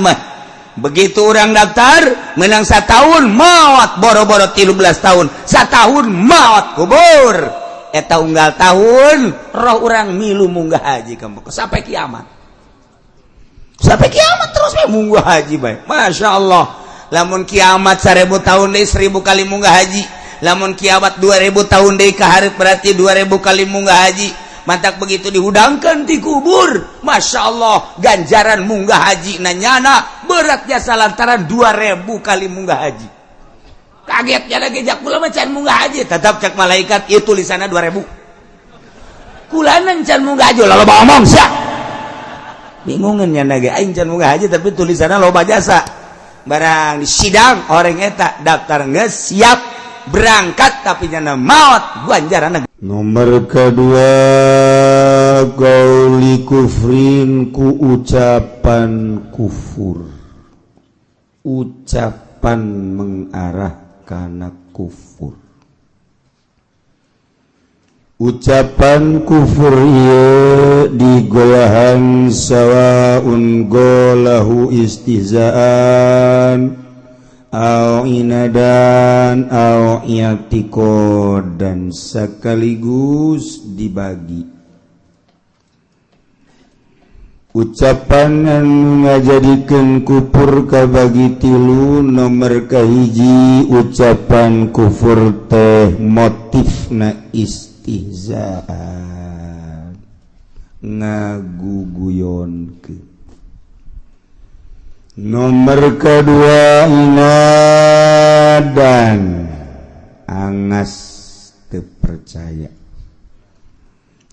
mah. Begitu orang daftar menang setahun maut, boro-boro 13 tahun, setahun maut, kubur. Eta unggal tahun roh orang milu munggah haji kamu sampai kiamat, sampai kiamat terus we munggah haji bae. Masya Allah, lamun kiamat 1000 tahun deui, 1000 kali munggah haji. Lamun kiamat 2000 tahun deui ka hareup, berarti 2000 kali munggah haji. Mantak begitu dihudangkan di kubur, Masya Allah, ganjaran munggah haji nanyana beratnya salantaran 2000 kali munggah haji. Kagetnya lagi jak kula mah can munggah haji, tetap cek malaikat itu tulisannya 2000. Kulanan can munggah haji, lalu ngomong sia bingungan nya ge aing can munggah haji, tapi tulisannya loba jasa. Barang di sidang orang eta daftar geus siap berangkat, tapi nyana maut, ganjaran. Nomor kedua, qauli kufrin, ku ucapan kufur, ucapan mengarah kana kufur. Ucapan kufur ieu digolahan sawaun qalahu istihzaan aw inadan aw i'tiqodan, sekaligus dibagi. Ucapan anu ngajadikeun kufur kabagi tilu. Nomor kahiji, ucapan kufur teh motifna istihzaan, ngaguguyonkeun. Nomor kedua, inadan, angas terpercaya.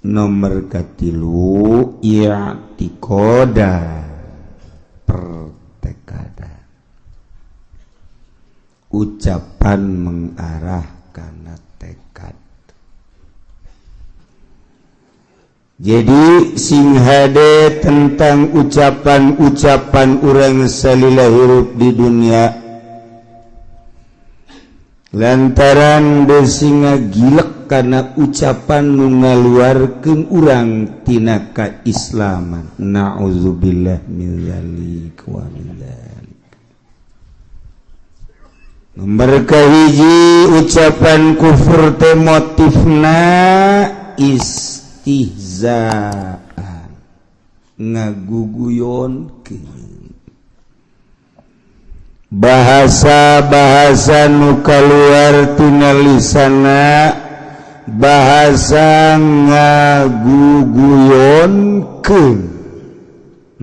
Nomor katilu, i'tikoda, pertekada, ucapan mengarah karena tekad. Jadi sing hade tentang ucapan-ucapan urang salila hirup di dunia, lantaran desinga gilek karena ucapan nu ngaluarkeun urang tina kaislaman. Na'udzubillah min dzalik wa min dzalik. Nomor kahiji, ucapan kufur teh motifna istihzaan, ngaguguyonkeun. Bahasa-bahasa nu kaluar tina lisana bahasa ngaguguyonkeun.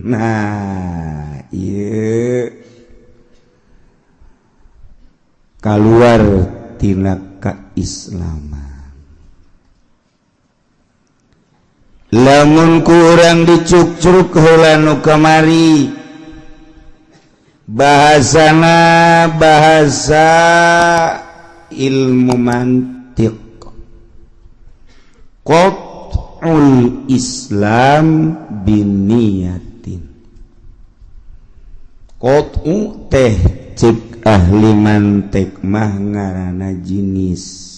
Nah, ieu kaluar tina kaislaman. Lamun kurang dicukcruk heula nu kamari, bahasana bahasa ilmu mantiq, qat'ul Islam biniyatin. Qat'u teh cek ahli mantik mah ngaranna jenis.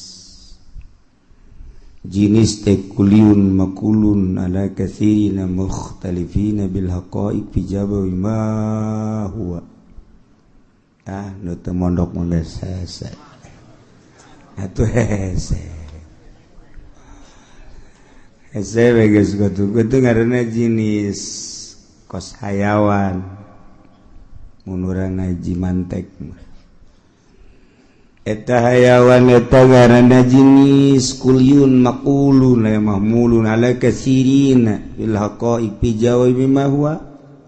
Jenis teh kuliun makulun ala katsirina mukhtalifina bil haqaiq fi jawabi ma huwa. Ah, nu teu mondok mondok hese atuh, hese hese we geus. Kutu kutu ngaranna jenis kos hayawan mun urang ngaji mantek mah. Eta hayawan eta ngaranna jenis kuliun maqulun la mahmulun ala katsirina bil haqaiq fi jawabi ma huwa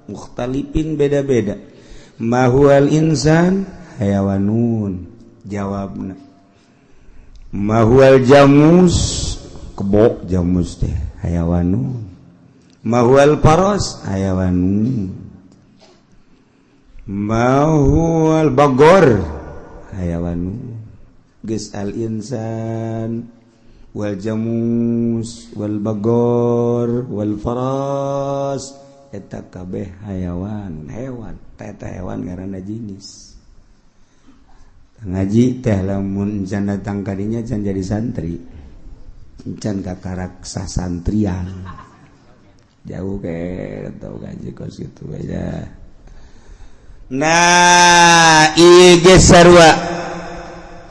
mukhtalifin, beda-beda. Ma huwal insan? Hayawanun jawabna. Ma huwal jamus? Kebok jamus teh hayawanun. Ma huwal faras? Hayawanun. Ma huwal bagor? Hayawanun. Geus al insan wal jamus wal bagor wal faras eta kabeh hayawan, hewan. Eta hewan ngaranna jenis. Ngaji teh lamun can datang kadinya, can jadi santri, can kakarak sasantrian, jauh ke tau ngaji kos gitu aja. Nah, ieu ge sarua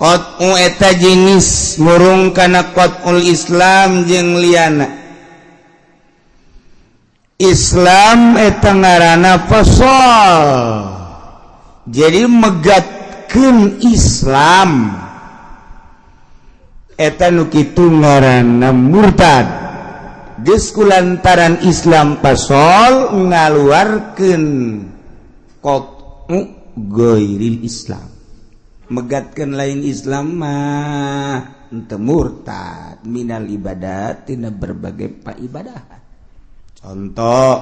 qat'u eta jenis murung kana qat'ul Islam jeung liana. Islam eta ngaranna fasal, jadi megatkeun Islam eta nu kitu ngaranna murtad. Geus kulantaran Islam pasol ngaluarkeun qat'u ghairil Islam, megatkeun lain Islam mah henteu murtad minal ibadat, tina berbagai ibadah. Contoh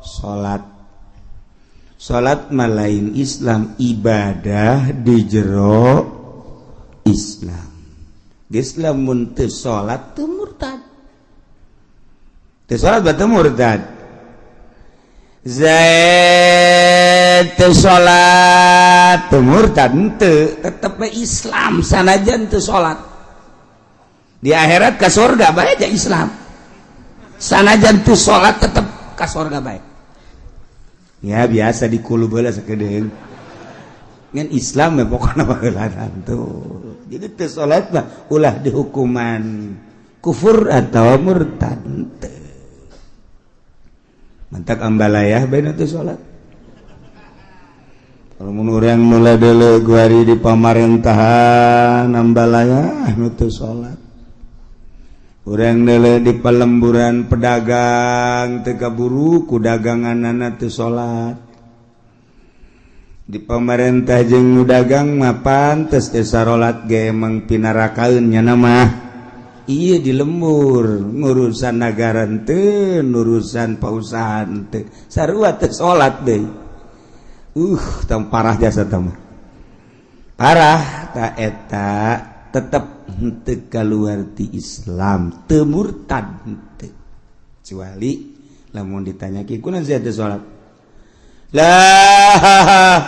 salat. Salat mah lain Islam, ibadah di jero Islam. Geus lamun teu salat teu murtad, teu salat berarti murtad. Zaid teu salat teu murtad henteu, tetep we Islam sanajan teu salat. Di akhirat ka surga bae aja Islam, sanajan teu salat tetep ka surga bae. Ya biasa di kulub heula sakedeung ngan Islam ya pokokna baheula tuh. Jadi teu salat mah ulah dihukuman kufur atau murtad teu. Mantak ambalayah bae teu salat. Kalau mun urang nu deuleu guari di pamarentahan ambalayah nu teu salat. Urang deuleu di pelemburan pedagang teu kaburu ku daganganana teu salat. Di pemerintah jeung nu dagang mah pantes teu sarolat ge emang pinarakaeun nya mah. Iya di lembur ngurusan nagara teu, ngurusan pausahaan teu, sarua teu salat deui. Tam parah jasa tah mah. Parah ta eta tetep henteu kaluar ti Islam, teu murtad henteu. Kecuali lamun ditanya ki kunaon sia teu salat? Lah,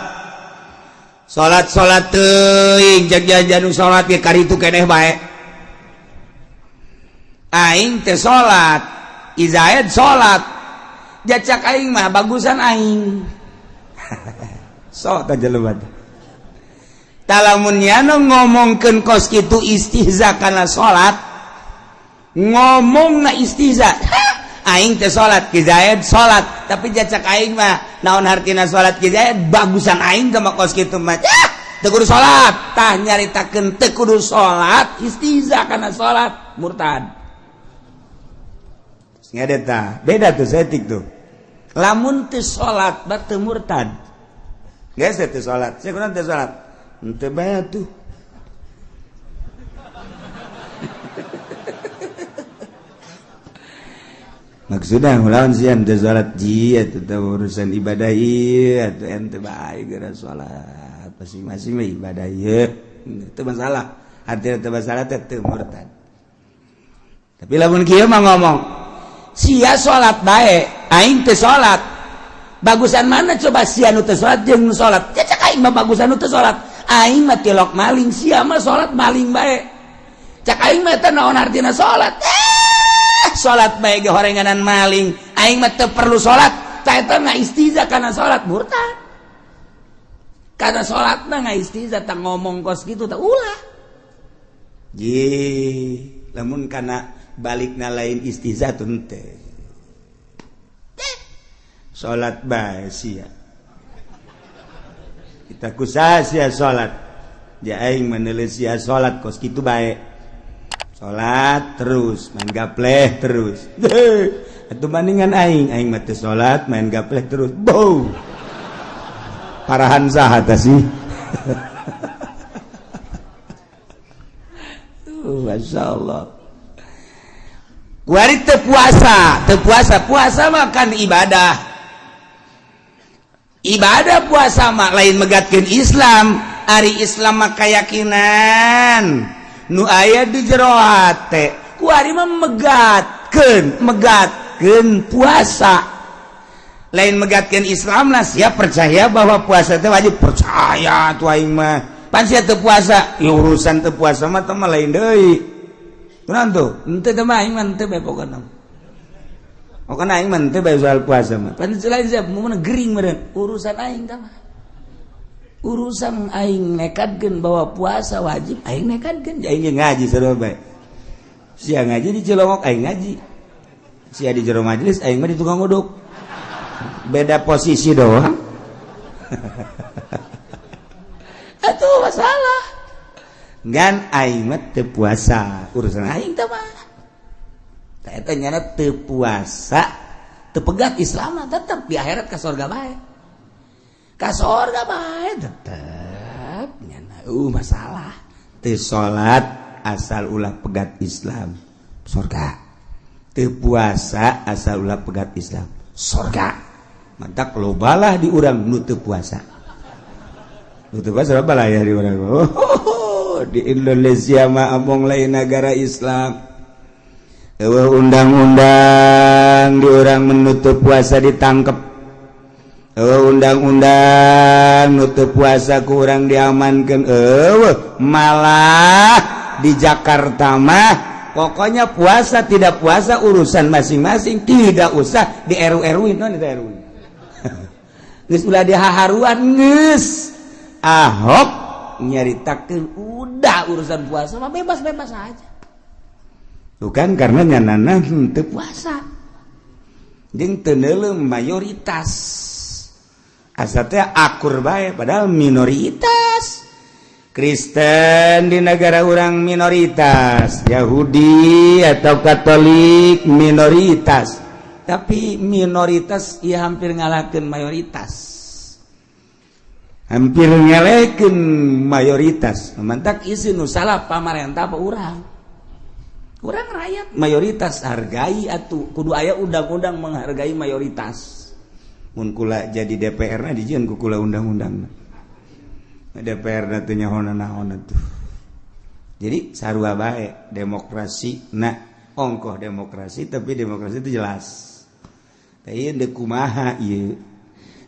salat salat teuing jag nu salat ge karitu keneh bae. Aing teh salat, Izaid salat. Jacak aing mah bagusan aing. Sok ta jelema teh. Talamun nyana ngomongkeun kos kitu istihza kana salat, ngomongna istihza. Aing teh salat, Ki Zaid salat, tapi jacak aing mah naon hartina salat Ki Zaid bagusan aing sama kos kitu mah. Ah, teu kudu salat. Tah nyaritakeun teu kudu salat, istihza kana salat, murtad. Ngede tah, beda tuh setik tuh. Lamun teu salat berarti murtad. Geus teu salat, sia kunaon teu salat? Henteu bae tuh. Maksudnya lawan sian teu salat ji atuh teh urusan ibadah ieu atuh ente bae geura salat masing-masing mah ibadah ieu teu masalah. Artinya teu masalah teh teu murtad. Tapi lamun kieu mah ngomong sia salat bae aing teu salat, bagusan mana coba sia nu teu salat jeung nu salat? Cecek aing mah bagusan nu teu salat. Aing mah tilok maling, sia mah salat maling bae. Cak aing mah teh naon artina salat? Salat bae ge horenganan maling, aing mah teu perlu salat. Tah eta mah istiza kana salat, murtad. Karena salatna ngaistiza tah ngomong kos kitu tah ulah. Ye, lamun kana balikna lain istiza teh teu. Salat bae sia. Kita kusaha sia salat? Ja aing meneuleuh sia salat kos kitu bae. Salat terus, main gapleh terus. Atuh bandingan aing, aing mah teu salat, main gapleh terus. Bau. Parahan saha tah sih? Masya Allah. Kuari teu puasa, teu puasa, puasa mah kan ibadah. Ibadah puasa mah lain megatkeun Islam, ari Islam mah keyakinan nu aya di jero hate. Kuari mah megatkeun, megatkeun puasa. Lain megatkeun Islam lah, siap percaya bahwa puasa teh wajib, percaya tuh aing mah. Pan sia teu puasa, ya urusan teu puasa mah teh mah lain deui. Kunaon tuh? Henteu teh mah aing mah henteu bae pokona. Pokona aing mah henteu bae soal puasa mah. Pan lain sia mun gering meureun urusan aing tah mah. Urusan aing nekatkeun bahwa puasa wajib, aing nekatkeun, aing ge ngaji sarua bae. Sia ngaji di Cilongok, aing ngaji. Sia di jero majelis, aing mah di tukang uduk. Beda posisi doang. Atuh masalah. Ngan aing mah teu puasa, urusan aing teh mah. Tah eta nyana teu puasa, teu pegat Islam mah tetep di akhirat ka surga bae. Ka surga bae tetep nyana masalah. Teu salat asal ulah pegat Islam, surga. Teu puasa asal ulah pegat Islam, surga. Mantak lobalah di urang nu teu puasa. Nu teu puasa loba lah ya di urang. Oh, di Indonesia mah among lain negara Islam. Eueuh undang-undang di urang menutup puasa ditangkep. Eueuh undang-undang nutup puasa ku urang diamankeun. Eueuh malah di Jakarta mah pokoknya puasa tidak puasa urusan masing-masing, tidak usah di RU-RU non di RU. Geus ulah dihaharuan geus. Ahok nyaritakeun udah urusan puasa mah bebas-bebas aja. Bukan karena nyanana teu puasa. Jeung teu neuleum mayoritas. Asa teh akur bae padahal minoritas. Kristen di negara orang minoritas, Yahudi atau Katolik minoritas. Tapi minoritas ia hampir ngalahkeun mayoritas. Hampir ngelekeun mayoritas. Mantak isi nu salah pamarentah apa urang? Urang rakyat mayoritas hargai atuh, kudu aya undang-undang menghargai mayoritas. Mun kula jadi DPR na dijieun ku kula undang-undang. DPR na teu nyaho naon atuh. Jadi sarua bae demokrasi na ongkoh demokrasi, tapi demokrasi itu jelas. Tah ieu deuk kumaha ieu?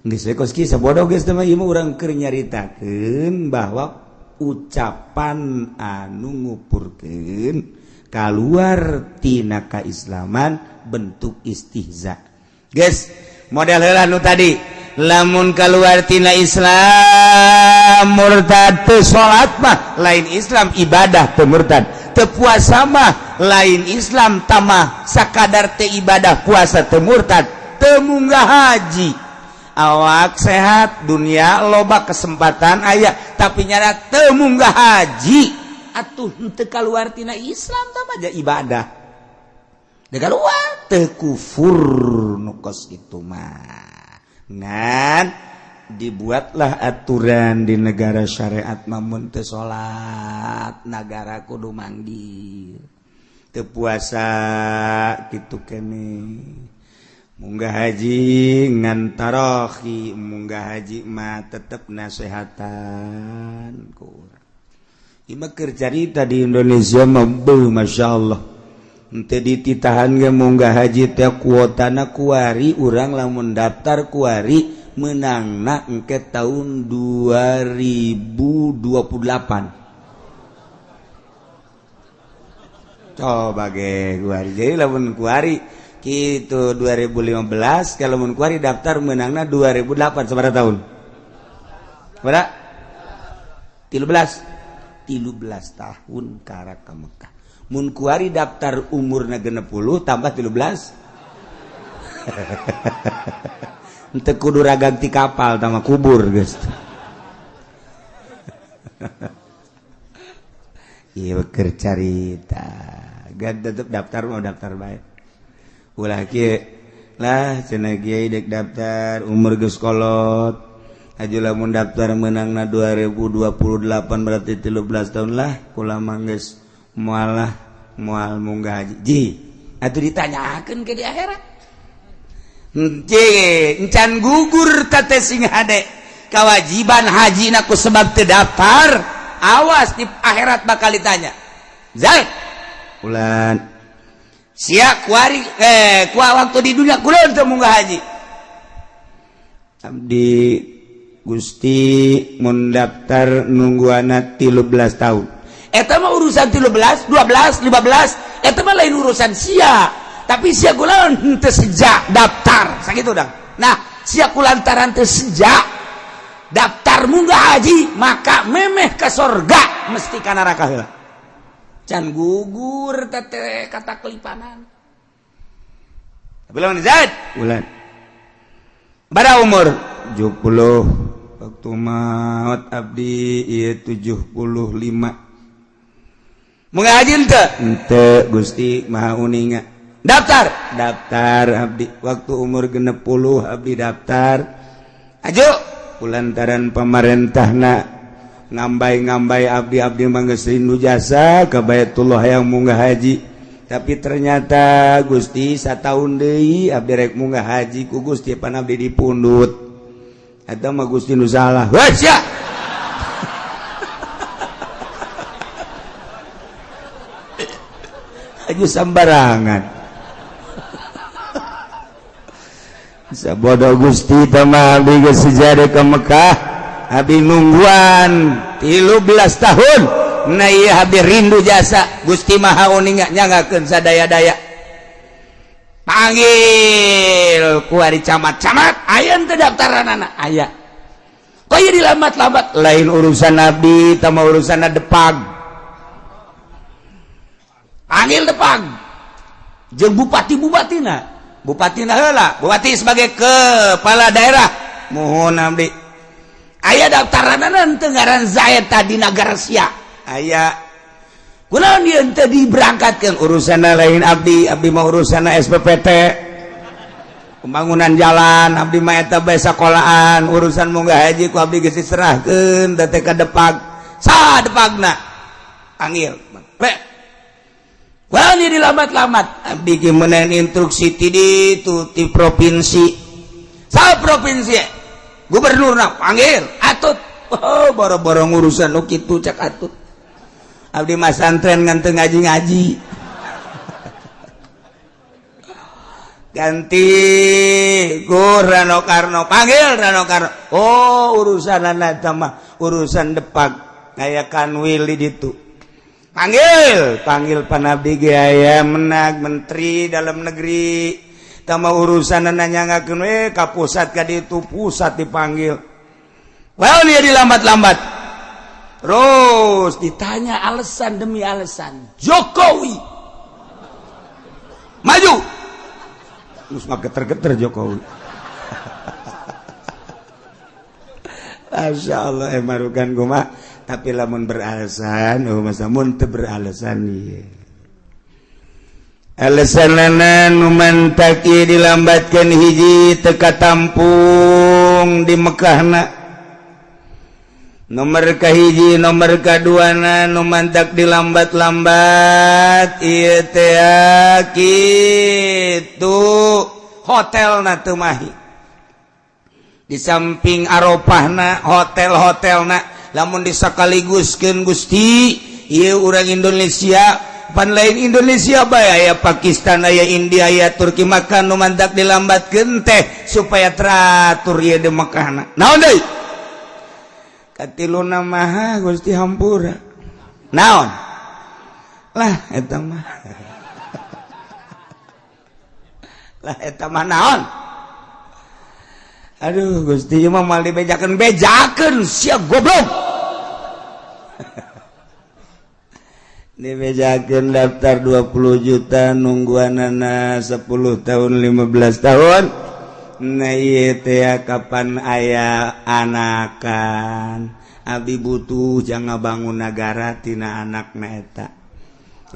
Geus we kos kieu sabodoh geus teh mah, ieu mah urang keur nyaritakeun bahwa ucapan anu ngupurkeun kaluar tina kaislaman bentuk istihza. Geus model heula nu tadi, lamun keluar tina Islam murtad, teu salat mah lain Islam, ibadah teu murtad, teu puasa mah lain Islam, tamah sakadar teu ibadah puasa teu murtad, teu munggah haji awak sehat dunia loba kesempatan aya tapi nyana teu munggah haji atuh henteu kaluar tina Islam, tah aja ibadah teu kaluar, teu kufur nu kos itu mah. Ngan dibuatlah aturan di negara syariat, mamun teu salat nagara kudu manggil, teu puasa kitu kene, munggah haji ngan tarohi, munggah haji mah tetep nasehatan ku urang. Ieu mah keur carita di Indonesia mah beuh, Masya Allah. Henteu dititahan ge munggah haji teh kuotana kuari urang lamun daftar kuari menangna engke tahun 2028. Coba ge kuari, jadi lamun kuari gitu 2015, kalau mun kuari daftar menangna 2008, sabaraha tahun? Berapa? 13 13 tahun karak ka Mekah. Mun kuari daftar umurna 60 tambah 13, henteu kudu raganti kapal tambah kubur geus. Ieu keur carita. Gan tetep daftar mau daftar bae. Ulah kieu lah cenah kiai dek daftar umur geus kolot. Aju lamun daftar meunangna 2028 berarti 13 tahun lah kula mah geus moal lah moal munggah haji. Ji, atuh ditanyakeun ke di akhirat. Henteu encan gugur teh sing hade kewajiban haji ku sebab teu daftar, awas di akhirat bakal ditanya. Zaid ulan sia kuari ku waktu di dunia kunaon teu munggah haji? Abdi Gusti mun daftar nungguana 13 tahun. Eta mah urusan 13, 12, 15, eta mah lain urusan sia. Tapi sia kunaon henteu sejak daftar sakitu dang. Nah, sia kulantaran teu sejak Daftar munggah haji maka memeh ke sorga mesti ka neraka heula. Can gugur tete kata kelipanan. Bilang Zaid bulan. Pada umur 70 waktu maut abdi ieu 75. Munggah haji henteu? Henteu, Gusti Maha Uninga. Daftar. Daftar abdi waktu umur 60 abdi daftar. Aju. Kulantaran pemerintahna ngambay-ngambay abdi, abdi mah geus rindu jasa ka Baitullah yang munggah haji, tapi ternyata Gusti satahun deui abdi rek munggah haji ku Gusti pan abdi dipundut. Eta mah Gusti nu salah. Wah sia. Aju sambarangan. Bisa bodoh Gusti tama abdi geus sejarah ke Mekah, abdi nungguan 13 tahun. Nah iya abdi rindu jasa Gusti Maha Uninga nyangakeun sadaya-daya. Panggil ku ari camat-camat, aya teu daftaranana? Aya. Kok ieu dilambat-lambat? Lain urusan abdi, tama urusan Depag. Panggil Depag jeung bupati-bupatina. Bupatina heula, bupati sebagai kepala daerah Mohon abdi. Aya daftaranana teu ngaran Zaid tadi Nagara Sia? Aya. Kunaon ieu teu diberangkatkeun? Urusan lain abdi, abdi mah urusan SPPT pembangunan jalan, abdi mah eta bae sakolahan. Urusan munggah haji ku abdi geus diserahkeun teh ka Depag. Saha Depagna? Panggil. Pe. Kunaon ieu dilambat-lambat? Abdi ge meunang instruksi ti ditu ti provinsi. Saha provinsi? Gubernurna panggil. Atut. Oh, boro-boro ngurusan nu kitu cak atut. Abdi mah santren ngan teu ngaji-ngaji. Ganti Gur Rano Karno, panggil Rano Karno. Oh, urusan eta mah urusan Depag aya kanwil di ditu. Panggil, panggil panabdi ge aya menag menteri dalam negeri. Tama urusan nanyangakeun we ka pusat ka ditu, pusat dipanggil. Well, dia dilambat-lambat. Terus ditanya alasan demi alasan. Jokowi maju. Terus mah geter-geter Jokowi. Masya Allah emarukan gua tapi lamun beralasan, oh masa mun teu beralasan ieu. Alasanana nu mantak ieu dilambatkeun hiji teu katampung di Mekahna. Nomor kahiji, nomor kaduana nu mantak dilambat-lambat ieu teh kitu hotelna teu mahi. Di samping Arafahna, hotel-hotelna lamun disakaliguskeun Gusti ieu urang Indonesia pan lain Indonesia bae, aya Pakistan, aya India, aya Turki, maka nu mantak dilambatkeun teh supaya teratur ieu di Mekahna. Naon deui? Katiluna maha Gusti hampura. Naon? Lah eta mah. Lah eta mah naon? Aduh Gusti ieu mah moal dibejakeun, bejakeun sia goblok. Dibejakeun daftar 20 juta nungguanana 10 tahun 15 tahun. Nah ieu teh kapan aya anakan? Abdi butuh jangan bangun nagara tina anakna eta.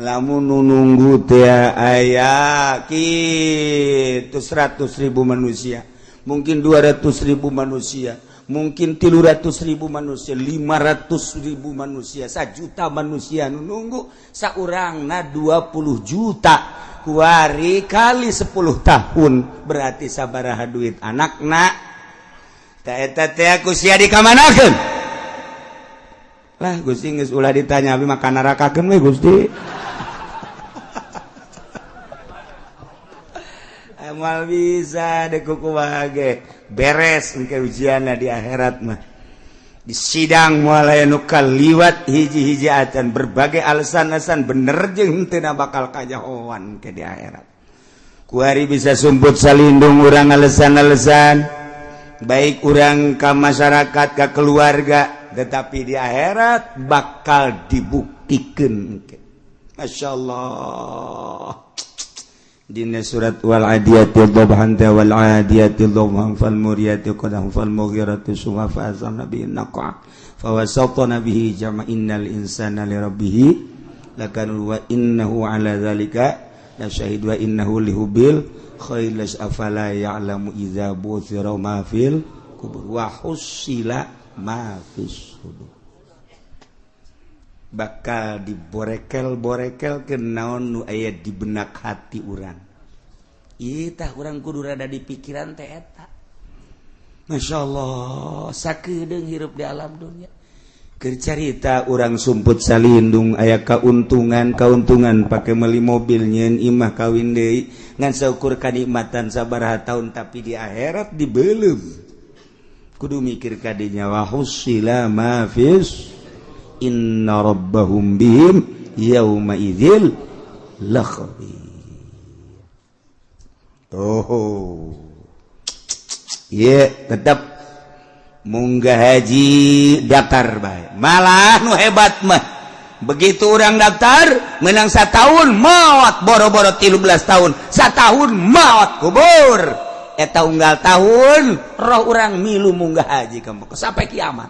Lamun nu nunggu teh aya kitu 100.000 manusia, mungkin 200.000 manusia, mungkin 300.000 manusia, 500.000 manusia, 1 juta manusia nu nunggu saurangna 20 juta kuari kali 10 tahun berarti sabaraha duit anakna. Ta eta teh ku sia dikamanakeun? Lah Gusti geus ulah ditanya abdi mah ka nerakakeun we Gusti. Amal bisa deh kuku wage beres engke ujianna di akhirat mah. Di sidang moal aya nu kaliwat hiji-hiji acan berbagai alasan-alasan bener jeung henteu bakal kajahoan ke di akhirat. Kuari bisa sumput salindung urang alasan-alasan. baik urang ka masyarakat, ka keluarga, tetapi di akhirat bakal dibuktikan. Masya Allah. Dina surat wal adiyati dhabhan, wal adiyati dhabhan, fal muriyati qadhan, fal mughirati subha, fa asarna bihi naqa, fa wasatna bihi jama, innal insana li rabbih lakanud, wa innahu ala dzalika la syahid, wa innahu lihubbil khair, afala ya'lamu idza bu'thira ma fil kubur wa husila ma fis sudur. Bakal diborekel-borekel ke naon nu aya di benak hati urang. Ieu tah urang kudu rada di pikiran teh eta. Masya Allah, sakedeung hirup di alam dunia. Keur carita urang sumput salindung, aya kauntungan, kauntungan pake meuli mobil, nyieun imah, kawin deui, ngan saukur kanikmatan sabaraha tahun, tapi di akhirat dibeuleum. Kudu mikir kadinya, wa husila ma fis, inna rabbahum bihim yauma idzil lakhabir. Oh iya, tetap munggah haji, daftar bae. Malah nu hebat mah, begitu orang daftar menang setahun maut, boro-boro 13 tahun, setahun maut, kubur. Eta unggal tahun roh orang milu munggah haji kamu sampai kiamat,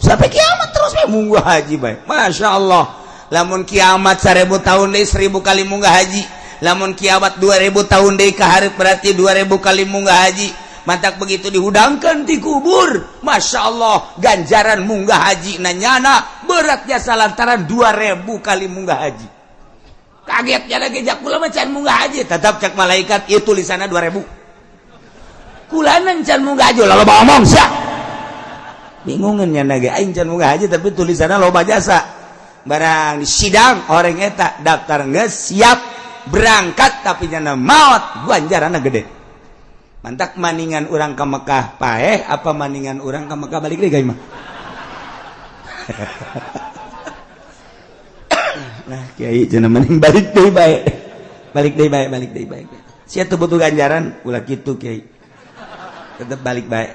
sampai kiamat terus we munggah haji bae. Masya Allah, lamun kiamat 1000 tahun deui, 1000 kali munggah haji. Lamun kiamat 2000 tahun deui ka hareup, berarti 2000 kali munggah haji. Mantak begitu dihudangkan di kubur, Masya Allah, ganjaran munggah haji nanyana beratnya salantaran 2000 kali munggah haji. Kagetnya lagi, jak kula mah can munggah haji, tetap cak malaikat itu tulisanna 2000. Kulanan can munggah haji, lalu ngomong sia bingungan nya ge, aing can munggah haji tapi tulisanna loba jasa. Barang di sidang, orang eta daftar geus siap berangkat tapi nyana maut, ganjaranna gede. Mantak maningan urang ke Mekah paeh apa maningan urang ke Mekah balik deui mah. Nah, kiai cenah mending balik deui bae, balik deui bae, balik deui bae. Sia teu butuh ganjaran, ulah kitu, kiai, tetep balik bae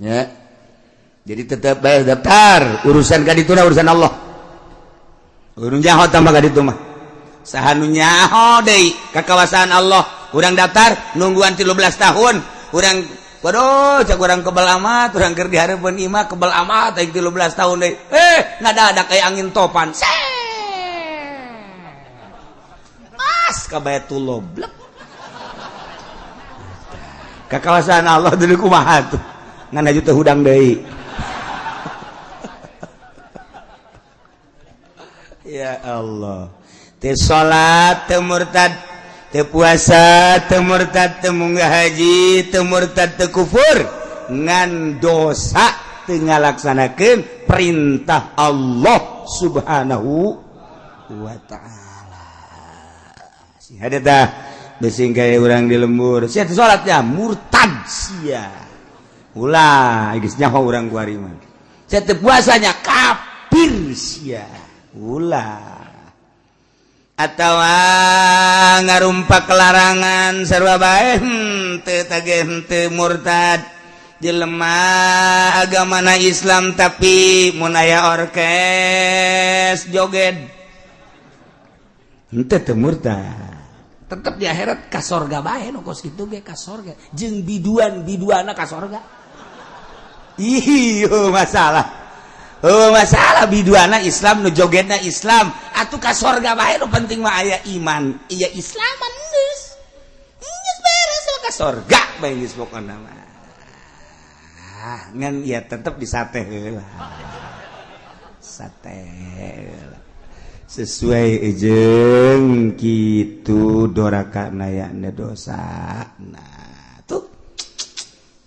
ya. Jadi tetap bae daftar, urusan ka dituna urusan Allah. Urang nyaho tambah ka ditu mah, saha nu nyaho deui ka kawasaan Allah. Urang daftar nungguan 13 tahun, urang waduh, cak urang kebel amat, urang keur di hareupeun imah kebel amat aing 13 tahun deui. Eh, ngadadak kayak angin topan. Pas ka Baitullah, blek ka kawasaan Allah dulu, kumaha tuh? Ngan aju teu hudang deui. Ya Allah, teu salat teu murtad, teu puasa teu murtad, teu munggah haji teu murtad, teu kufur, ngan dosa teu ngalaksanakeun perintah Allah Subhanahu wa Ta'ala. Si hade tah besing kaya urang di lembur, sia teu salatnya, murtad sia. Ulah, geus nyaho urang kuari mah. Sia teu puasanya, kafir sia. Ulah. Atau ngarumpak larangan sarua bae, teu tage henteu murtad. Jelema agamana Islam tapi mun aya orkes joget, henteu, teu murtad. Tetep di akhirat ka sorga bae nu kos kitu ge, ka sorga jeung biduan biduana ka sorga. Iyo masalah, oh masalah biduana Islam, nu jogetna Islam, atuh ka sorga bae. Nu penting mah aya iman, iya, Islaman, geus geus beres, ka sorga bae geus pokona mah. Ah, ngan ya tetep di sate heula, sate heula sesuai jeung kitu doraka nayana dosa. Nah, tuh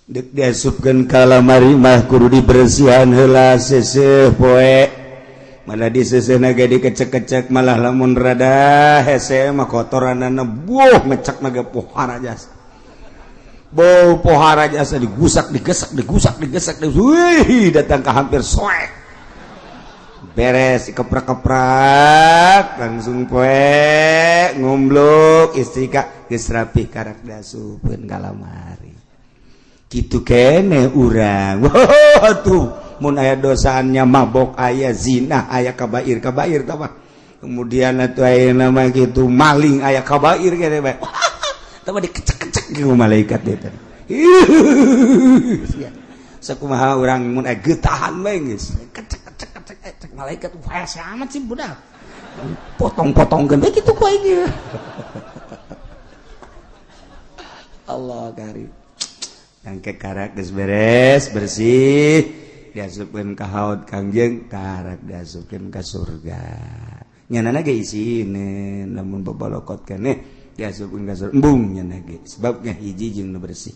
dek diasupkeun ka lamari mah kudu dibersihan heula seuseuh poe. Mana di seuseuhna ge dikecek-kecek, malah lamun rada hese mah kotoranana buh ngecek na ge pohara jasa. Bau pohara jasa, digusak, digesak, digusak, digesak, wih, datang ke hampir soek. Beres keprak-keprak langsung poe ngumbluk, istri kak geus rapih, karak diasupkeun ka lamari. Kitu kene urang. Wah, tuh mun aya dosaannya, mabok aya, zina aya, kabair kabair tah mah. Kemudian atuh aya nama kitu, maling aya, kabair kene bae. Tah mah dikecek-kecek ku malaikat teh. Sakumaha urang mun aya getahan bae geus kecek kecek kecek cek malaikat, "Wah, amat sih budak, potong-potongkeun bae kitu ku aing." Allah kari. Engke karak geus beres bersih, diasupkeun ka haud Kangjeng, karak diasupkeun ka surga. Nyanana ge isine, lamun babalokot keneh diasupkeun ka surga, embung nyana ge, sebabnya hiji jeung nu bersih.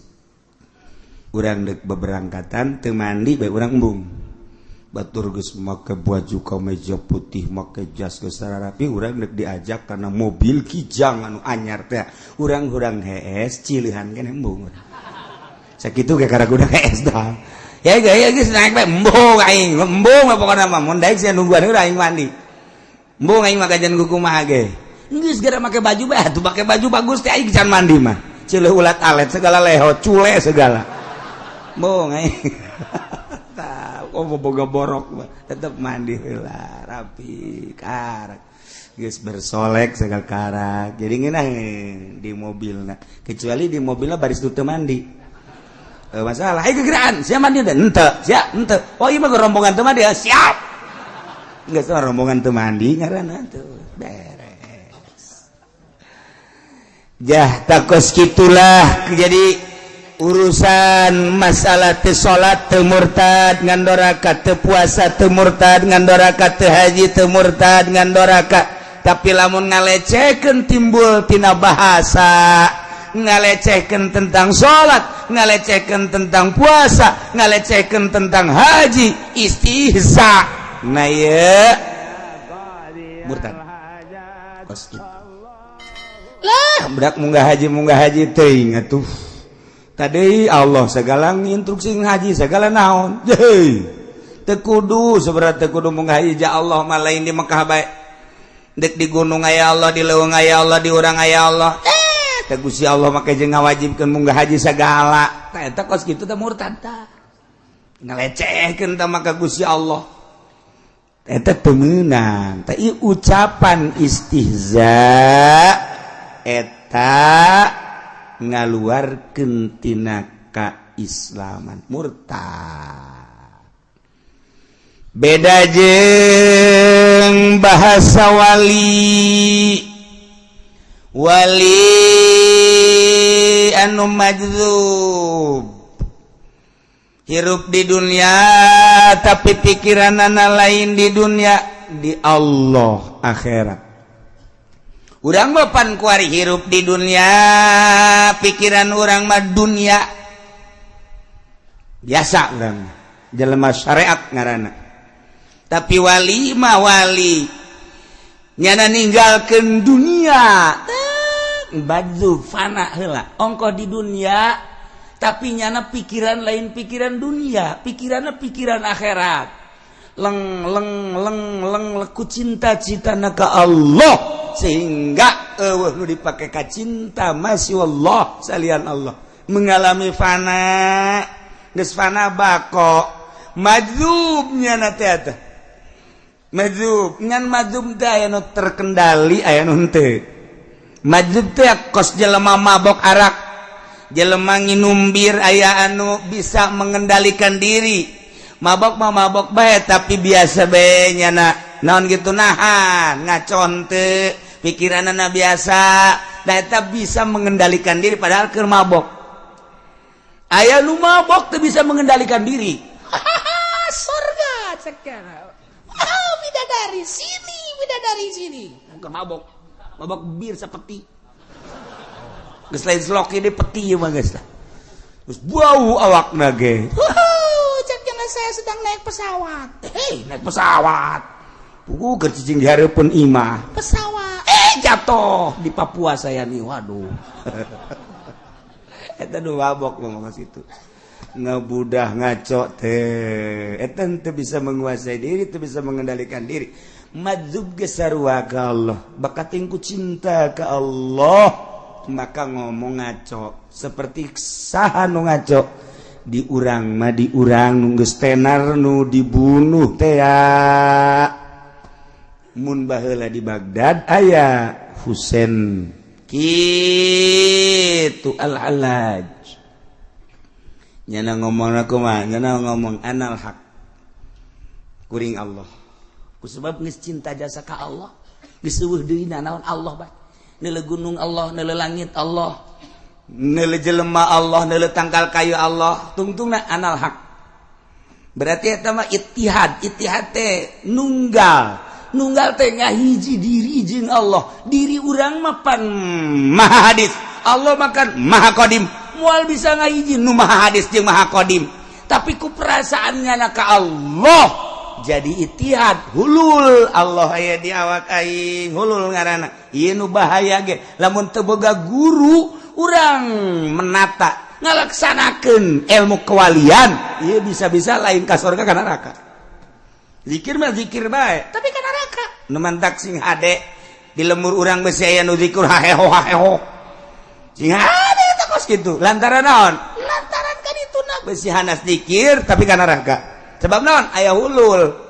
Urang deuk beberangkatan teu mandi bae urang embung. Batur geus make baju kameja putih, make jas geus rapi, urang deuk diajak kana mobil Kijang anu anyar teh. Urang hurang hees, cilihan keneh, embung. Sakitu ge karak udah hees dah. Ya gaya geus naik bae, embung aing, embung mah pokona mah, mun daek sia nungguan heula, aing mandi. Embung aing mah kajian kumaha ge. Geus gara make baju bae atuh, make baju bagus teh aing can mandi mah. Ceuleuh ulat alet segala, leho cule segala. Embung aing. Oh, boga borok mah tetep mandi heula rapi, karak geus bersolek segala karak. Jadi ngeunah di mobilna, kecuali di mobilna baris teu mandi. Eh, masalah ayo gegeraan sia mandi teh henteu sia henteu. Oh, ieu mah rombongan teu mandi ya, siap. Geus rombongan teu mandi ngaranna tuh beres. Jah, takos kitulah. Jadi urusan masalah teu salat teu murtad ngan doraka, teu puasa teu murtad ngan doraka, teu haji teu murtad ngan doraka. Tapi lamun ngalecehkeun, timbul tina bahasa, ngalecehkeun tentang salat, ngalecehkeun tentang puasa, ngalecehkeun tentang haji, istihza, nah ye murtad kos kitu lah. Budak munggah haji teuing atuh. Tadi Allah segala instruksi haji segala naon. Hei, teu kudu seberat, teu kudu munggah haji. Ja Allah mah lain di Mekah bae, dek di gunung aya Allah, di leuweung aya Allah, di urang aya Allah. Eh, teh Gusti Allah make jeung ngawajibkeun munggah haji segala. Tah, eta kos kitu teh murtad tah, ngalecehkeun tah maka Gusti Allah. Eta teu meunang tah ieu ucapan istihza, eta ngaluarkeun tina kaislaman, murtad. Beda jeung bahasa wali, wali anu majzub, hirup di dunia tapi pikiranana lain di dunia, di Allah, akhirat. Urang mah pan kuari hirup di dunia, pikiran urang mah dunia biasa, urang jelema syariat ngaranna. Tapi wali mah wali nyana ninggalkeun dunia, baju fana heula ongkoh di dunia, tapi nyana pikiran lain pikiran dunia, pikirannya pikiran akhirat. Leng leng leng leng leku cinta-cita ka Allah, sehingga eueuh nu dipake ka cinta masih Allah, salian Allah. Mengalami fana, geus fana bako, majzubnya na teh teh majzub. Ngan majzub teh aya nu terkendali, aya nu henteu. Majzub teh kos jelema mabok arak, jelema nginum bir, aya anu bisa mengendalikan diri. Mabok mah mabok bae, tapi biasa bae nyana, naon gitu, nahan ngacon teu, pikiranana biasa. Nah, eta bisa mengendalikan diri padahal keur mabok. Aya nu mabok teu bisa mengendalikan diri. Surga sekarang. Wow, bidadari sini, bidadari sini. Bukan mabok, mabok bir sepeti. Geus lain slok ini, peti ieu mah geus lah. Geus bau awakna ge. Cek jangan, saya sedang naik pesawat. Hei, naik pesawat. Pugu keur cicing di hareupeun imah. Pesawat. Eh, jatuh di Papua saya nih, waduh. Eta nu mabok ngomong situ. Ngabudah ngaco teh eta teu bisa menguasai diri, teu bisa mengendalikan diri. Madzub ge sarua ka Allah, bakating ku cinta ka Allah maka ngomong ngaco. Seperti saha nu ngaco di urang mah, di urang nu geus tenar nu dibunuh teh ya. Mun baheula di Baghdad aya Husain kitu, Al-Hallaj nyana ngomong aku mah, nyana ngomong anal haq, kuring Allah, ku sebab geus cinta jasa ka Allah, geus euweuh deui naon Allah bae. Neuleu gunung Allah, neuleu langit Allah, neuleu jelema Allah, neuleu tangkal kayu Allah, tungtungna anal haq. Berarti eta mah ittihad. Ittihad teh nunggal, nunggal teh ngahiji diri jeung Allah. Diri urang mah pan maha hadis, Allah makan maha qadim, moal bisa ngahiji nu maha hadis jeung maha qadim. Tapi ku perasaannya na ka Allah jadi ittihad, hulul, Allah aya di awak aing, hulul ngaranna. Ieu nu bahaya ge lamun teu boga guru urang menata ngalaksanakeun ilmu kewalian, ieu bisa-bisa lain ka surga, ka neraka. Zikir mah zikir bae, tapi ka neraka. Nu mantak sing hade di lembur urang besi aya nu zikir haheho haheho, sing hade eta kos kitu. Lantaran naon? Lantaran kan itu na besi hanas zikir tapi ka neraka. Sebab naon? Aya hulul.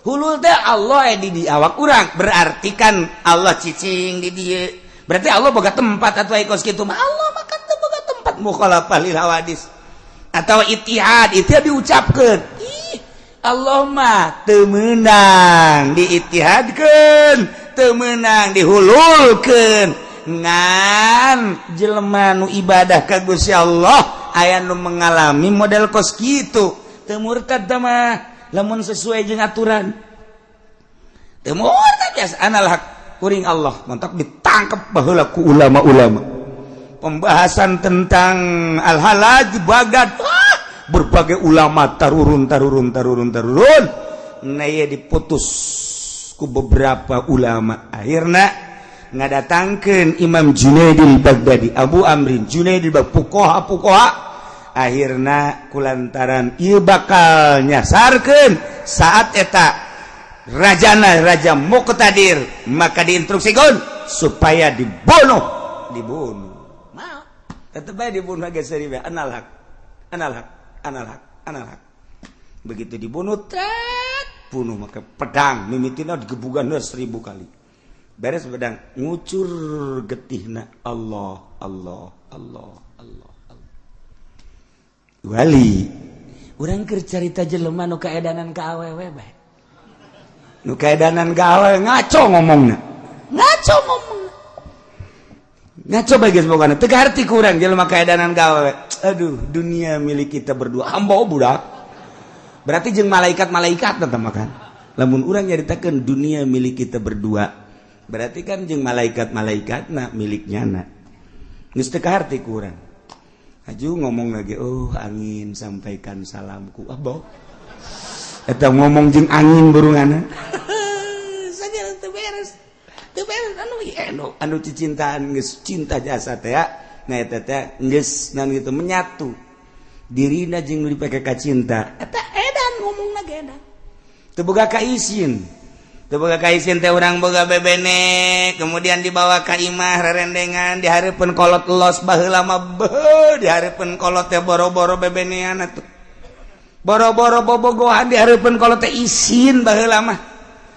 Hulul teh Allah aya di awak urang, berarti kan Allah cicing di dieu, berarti Allah boga tempat atau kos kitu mah. Allah mah kan teu boga tempat, mukhalafah lil hawadis. Atau ittihad, itu diucapkeun, ih Allah mah teu meunang diittihadkeun, teu meunang dihululkeun. Ngan jelema nu ibadah ka Gusti Allah aya nu mengalami model kos kitu, teu murtad mah lamun sesuai jeung aturan, teu murtad. Biasa anal haq, kuring Allah. Mantap, ditangkap baheula ku ulama-ulama. Pembahasan tentang Al-Hallaj Baghdad, ah, berbagai ulama tarurun tarurun tarurun tarurun. Nah, ya diputus ku beberapa ulama. Akhirnya ngadatangkeun Imam Junaidil Baghdadi, Abu Amrin Junaidil Baghdadi, fuqaha fuqaha. Akhirna kulantaran ieu bakal nyasarkeun saat eta rajana raja Muqtadir, maka diinstruksikan supaya dibunuh. Dibunuh mau tetep bae dibunuh geus seuri bae, anal haq, anal haq, anal haq, anal haq. Begitu dibunuh, tet, bunuh maka pedang mimitina digebugan 1000 kali, beres pedang ngucur getihna, Allah, Allah, Allah, Allah, Allah. Wali urang keur carita jelema nu kaedanan ka awewe bae. Nu kaedanan ka awewe ngaco ngomongna, ngaco ngomongna, ngaco bae geus. Pokona teu kaharti ku urang jelema kaedanan ka awewe. Aduh, dunia milik kita berdua, hamba budak, berarti jeung malaikat-malaikat tetep makan. Lamun urang nyaritakeun dunia milik kita berdua, berarti kan jeung malaikat-malaikat na miliknya na. Geus teu kaharti ku urang. Aju ngomong lagi, "Oh angin, sampaikan salamku." Ah, boh, eta ngomong jeung angin burungana sagala teu beres, teu beres. Anu anu anu cicintaan geus cinta jasa teh ya. Nah, eta teh geus naon gitu, menyatu dirina jeung nu dipake ka cinta. Eta edan ngomongna ge, edan teu boga kaisin, teu boga kaisin teh. Urang boga bebene, kemudian dibawa ka imah, rerendengan di hareupeun kolot los. Baheula mah beuh, di hareupeun kolot teh boro-boro bebenean atuh, boro-boro bobogohan di hareupeun kolot teh isin baheula mah.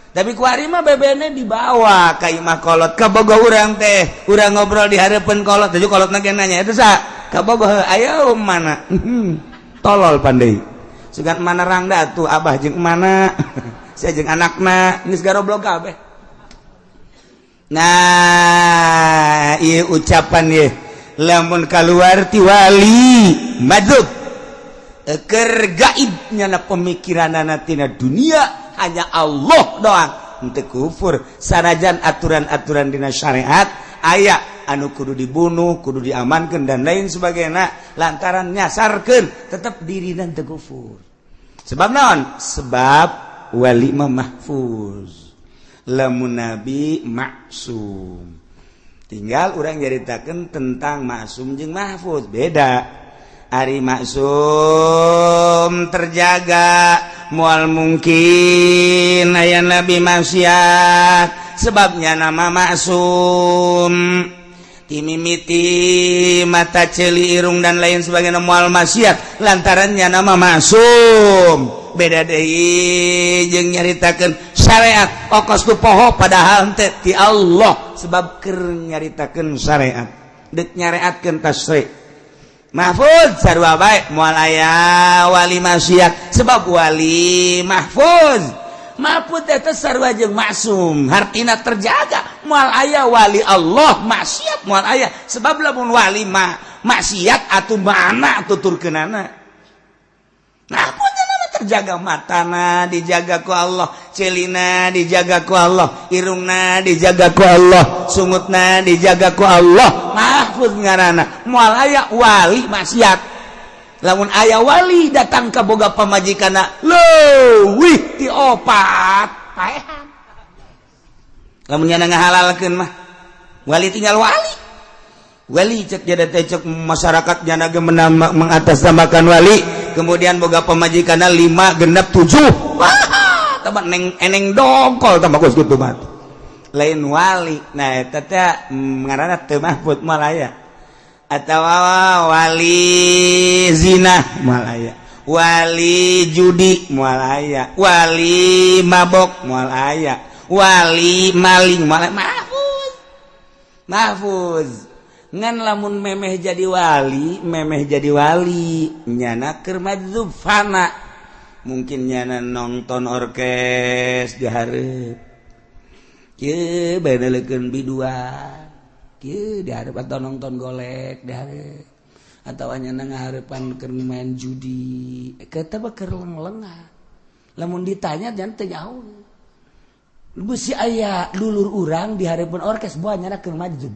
Tapi ku ari mah bebene dibawa ka imah kolot, kabogoh urang teh, urang ngobrol di hareupeun kolot, jadi kolotna ge nanya, "Itu sa kabogoh?" "Ayo mana?" Tolol pandai sugan mana rangda tuh, abah jeung mana, saya jeung anakna geus garoblok kabeh. Nah, ieu ucapan ye lamun keluar ti wali madzub keur gaib, nyana pemikiranana tina dunia hanya Allah doang, henteu kufur sanajan aturan-aturan dina syariat aya anu kudu dibunuh, kudu diamankan, dan lain sebagainya, lantaran nyasarkeun tetap dirina teu kufur. Sebab naon? Sebab wali mah mahfuz, lamun nabi maksum. Tinggal urang nyaritakeun tentang maksum jeung mahfuz beda. Ari maksum terjaga, moal mungkin aya nabi maksiat, sebabnya nama maksum timimiti mata, celi, irung, dan lain sebagainya moal maksiat lantarannya nama maksum. Beda deui jeung nyaritakeun syariat, okos ku poho padahal teh ti Allah, sebab keur nyaritakeun syariat, dek nyareatkeun tasyri'. Mahfuz sarua bae, moal aya wali maksiat sebab wali mahfuz. Mahfuz eta sarua jeung maksum, hartina terjaga. Moal aya wali Allah maksiat, moal aya, sebab lamun wali mah maksiat atuh mana tuturkeunana. Mahfuz nama terjaga, matana dijaga ku Allah, celina dijaga ku Allah, irungna dijaga ku Allah, sungutna dijaga ku Allah. Mahfuz ngaranna, moal aya wali maksiat. Lamun aya wali datang ka boga pamajikanna leuwih ti opat, paehan. Lamun nyana ngahalalkeun mah wali tinggal wali. Wali cek jadi teh, cek masyarakat nyana ge mengatasnamakan wali, kemudian boga pamajikanna lima, genep, tujuh, wah, tambah neng eneng dongkol, tambah kos kitu mah lain wali. Nah, eta teh ngaranna teu mahfud, moal aya. Atawa wali zina moal aya, wali judi moal aya, wali mabok moal aya, wali maling moal aya. Mahfuz, mahfuz. Ngan lamun memeh jadi wali, memeh jadi wali nyana keur madzub fana, mungkin nyana nonton orkes di hareup kieu bae, leukeun biduan kieu di hareup, atau nonton golek di hareup, atau nyana ngahareupan keur main judi, eta mah keur leng-lengan. Lamun ditanya jangan teu nyaho. Bisi aya dulur urang di hareupeun orkes, buah nyana keur madzub.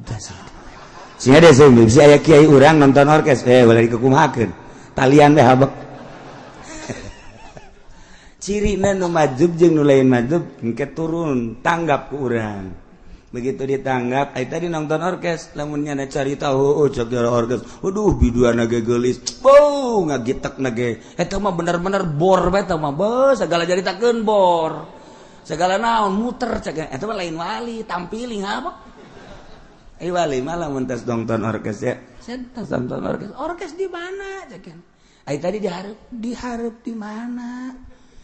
Sehingga deh, bisi aya kiai urang nonton orkes, eh, boleh dikukumakeun talian teh habek. Cirina nu madzub jeung nu lain madzub engke turun tanggap ku urang. Begitu ditanggap, ai tadi nonton orkes, lamun nyana cari tahu, oh, cek orkes, waduh, biduan ge geulis, beuh, ngagitek ge eta mah bener-bener bor bae eta mah, beuh, segala jaritakeun bor, segala naon muter cek. Eta mah lain wali, tampiling apa. Eh, wali malah mun tos nonton orkes, ya saya tos nonton orkes. Orkes di mana cek? Ai tadi dihareup, dihareup di mana?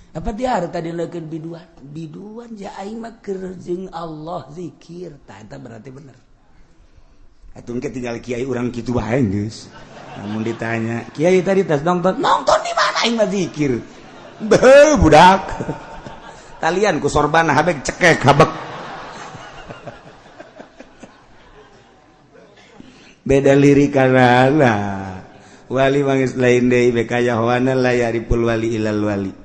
Apa dihareup tadi leukeun biduan? Biduan ja, aing mah keur jeung Allah zikir. Tah, eta berarti bener. Atuh engke tinggal kiai urang kitu bae geus. Lamun ditanya, "Kiai tadi tas nonton?" "Nonton di mana? Aing mah zikir." Beuh, budak. Talian ku sorbana habek, cekek habek. Beda lirik karena wali mangis lain deui, bekayahoana la yariful wali ilal wali,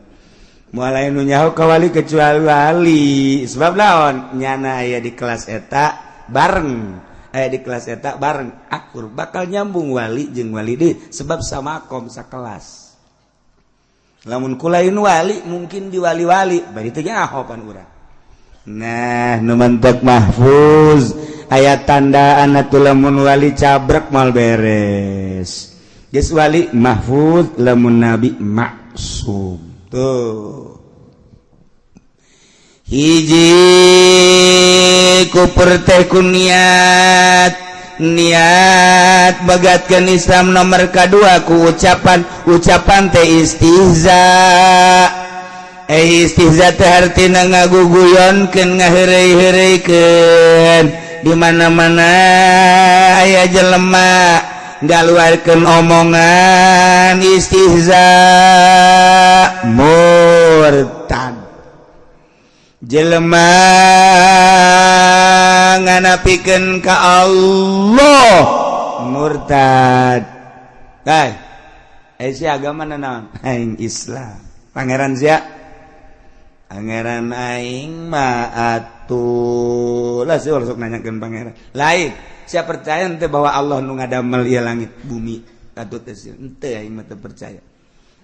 moal lain nu nyaho ka wali kecuali wali. Sebab naon? Nyana aya di kelas eta bareng, aya di kelas eta bareng, akur, bakal nyambung wali jeung wali deui, sebab sama kom sakelas. Lamun kulain wali mungkin di wali-wali bari teu nyaho pan urang. Nah, nu mantek mahfuz aya tandaan atuh. Lamun wali cabrek mal beres geus, wali mahfuz. Lamun nabi maksum. Tuh, hiji kupur teh ku niat, niat bagatkeun Islam. Nomor kedua ku ucapan, ucapan teh istihza. Eh, istihza teh hartina ngaguguyonkeun, ngaheureuy-heureuikeun. Di mana-mana aya jelema ngaluarkeun omongan istihza, murtad. Jelema nganapikeun ka Allah, murtad. Hai, eh, si agama naon? Aing Islam. Pangeran sia? Pangeran aing mah atuh lah. Sih sok nanyakeun pangeran lain. Sia percaya ente bahwa Allah nu ngadamel ieu langit bumi? Atuh teh ente, aing mah teu percaya.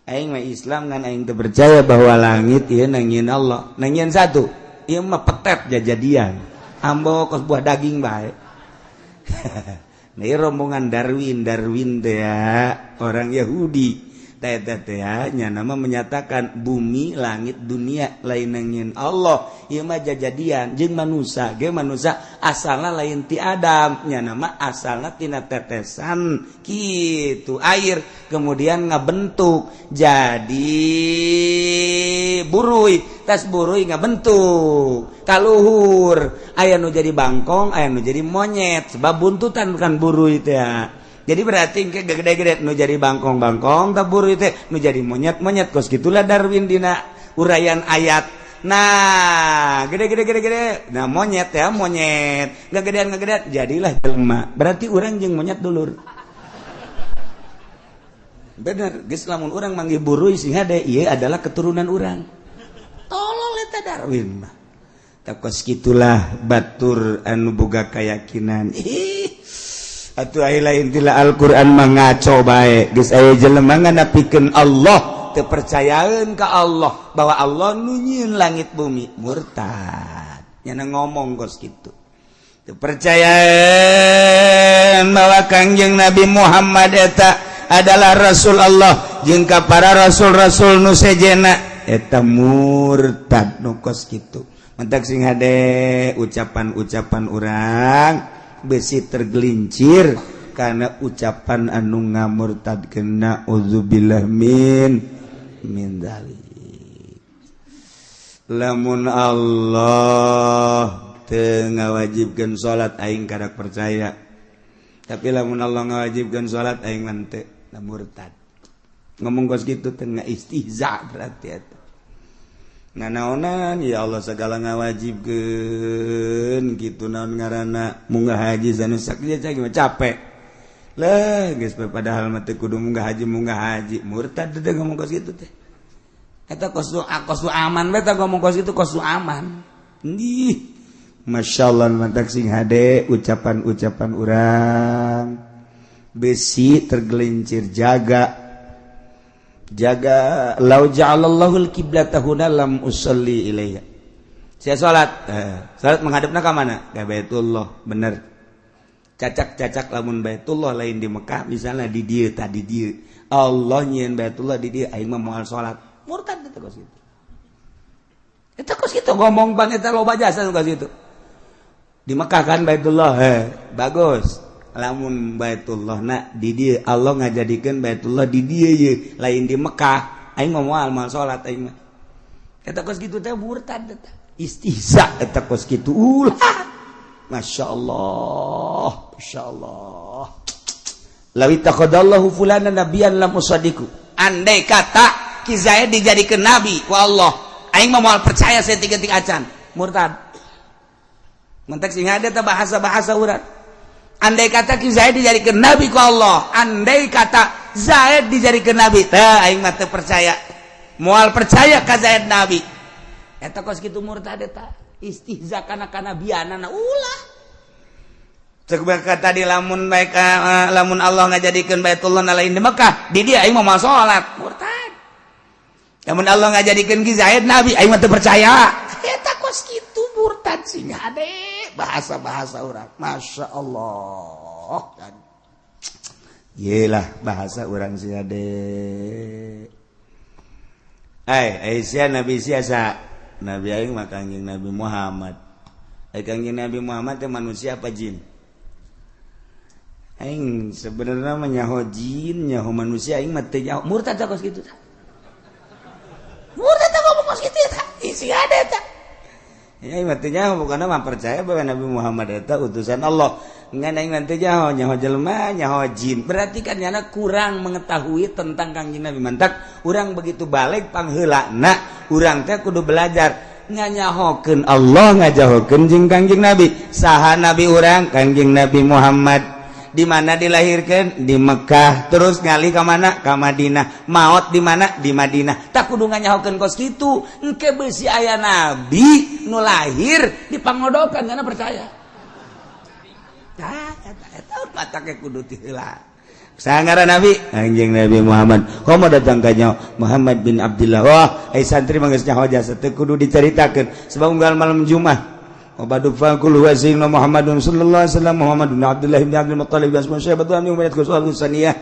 Aing mah Islam, ngan aing teu percaya bahwa langit ieu nangieun Allah, nangieun satu. Ieu mah petet jajadian, ambo kos buah daging bae. Nah, rombongan Darwin. Darwin teh orang Yahudi nya, nama menyatakan bumi, langit, dunia lain nyieun Allah, ieu mah jajadian. Jeung manusia ge, manusia asalna lain ti Adam nya, nama asalna tina tetesan kitu air, kemudian ngabentuk jadi buruy, tas buruy ngabentuk kaluhur, aya nu jadi bangkong, aya nu jadi monyet, sebab buntutan kan buruy teh. Jadi berarti ke gede-gede nu jadi bangkong-bangkong, tabur itu nu jadi monyet-monyet. Kos gitulah Darwin dina uraian ayat. Nah, gede-gede gede-gede, nah monyet ya, monyet nggak gedean, nggak gedean, jadilah jelema. Berarti orang jeung monyet dulur. Bener geus, lamun urang manggil buruy sing hade, ieu adalah keturunan urang. Tolol eta Darwin mah. Kos gitulah batur anu boga keyakinan. Ih, atuh ai lain tila Al-Qur'an mah ngaco bae. Geus aya jelema nganapikeun Allah, teu percayaeun ka Allah bahwa Allah nu nyieun langit bumi, murtad. Nyana ngomong kos kitu. Teu percayaeun bahwa Kangjeng Nabi Muhammad eta adalah Rasul Allah jeung ka para rasul-rasul nu sejena, eta murtad nu kos kitu. Mentak sing hade ucapan-ucapan urang, besi tergelincir karena ucapan anu ngamurtad kena, udzubillah min min dzalik. Lamun Allah teu ngawajibkeun salat, aing kadak percaya, tapi lamun Allah ngawajibkeun salat, aing mah teu. Murtad ngomong kos kitu teh, istihza berarti eta. Nganaonan ya Allah segala ngawajibkeun gitu, naon ngaranna, munggah haji sanusak dia mah capek lah geus, padahal mah teu kudu munggah haji, munggah haji, murtad teh ngomong kos kitu teh. Eta kos kos aman beta ngomong kos itu, kos aman. Ih, Masya Allah, mantak sing hade ucapan-ucapan urang, besi tergelincir. Jaga jaga. Lau ja'alallahul kiblata huna lam usalli ilaiha. Saya salat, salat menghadapna ka mana? Ka Baitullah, bener. Cacak-cacak lamun Baitullah lain di Mekah, misalnya di dieu, tadi dieu Allah nyieun Baitullah di dieu, aing mah moal salat, murtad eta kos kitu. Eta kos kitu ngomong ban eta loba jasa kos kitu. Di Mekah kan Baitullah, bagus. Lamun Baitullah nak di dieu, Allah ngajadikeun Baitullah di dieu ye, lain di Mekah, aing mah moal moal salat aing mah. Eta kos kitu teh murtad eta, istihza eta kos kitu. Ulah, Masya Allah, Masya Allah. Law ittakhadallahu fulana nabiyan lam usaddiqu. Andai kata Ki Zaid dijadikan nabi ku Allah, aing mah moal percaya saya tiga-tiga acan. Murtad. Mentek sing ada bahasa-bahasa urang. Andai kata Ki Zaid dijadikan nabi ku Allah, andai kata Zaid dijadikan nabi teh, aing mah teu percaya, moal percaya ka Zaid nabi. Eta kos kitu murtad eta, istihza kana kanabianana. Ulah. Cek tadi, lamun baik, lamun Allah ngajadikeun Baitullah lain di Mekah, di dia aing mah moal salat, murtad. Lamun Allah ngajadikeun Ki Zaid nabi, aing mah teu percaya. Eta kos kitu murtad. Sing hade bahasa-bahasa urang, Masya Allah kan. Yelah, bahasa urang sih ade. Ai sia nabi sia sa? Nabi aing mah Kangjeng Nabi Muhammad. Ai Kangjeng Nabi Muhammad teh manusia apa jin? Aing sebenarnya mah nyaho jin, nyaho manusia, aing mah teu nyaho. Murtad kos kitu tah. Murtad ngomong kos kitu tah. Isi ada tah. Ya, aing mah teu nyaho, bukan mah percaya bahwa Nabi Muhammad eta utusan Allah. Ngan aing mah teu nyaho, nyaho jelema, nyaho jin. Berarti kan nyana kurang mengetahui tentang Kangjeng Nabi. Mantak urang begitu balik pangheulana, urang teh kudu belajar nganyahokeun Allah, ngajahokeun jeung Kangjeng Nabi. Saha nabi urang? Kangjeng Nabi Muhammad. Di mana dilahirkan? Di Mekah. Terus ngali ke mana? Ke Madinah. Maut di mana? Di Madinah. Tak kudu nganyahokeun kos kitu. Engke besi aya nabi nu lahir di Pangodokan, karena percaya. Tah, eta eta patake kudu ti heula. Sangara nabi Anjing Nabi Muhammad. Komo datang ka Muhammad bin Abdullah. Wah, ai santri mah geus nyaho jasa, teu kudu dicaritakeun sebab unggal malam Jumat. Wa ba'du faqul huwa sayyidina Muhammadun sallallahu alaihi wasallam, Muhammad bin Abdullah bin Abdul Muttalib, asma syaibat wa umayyah kusul saniyah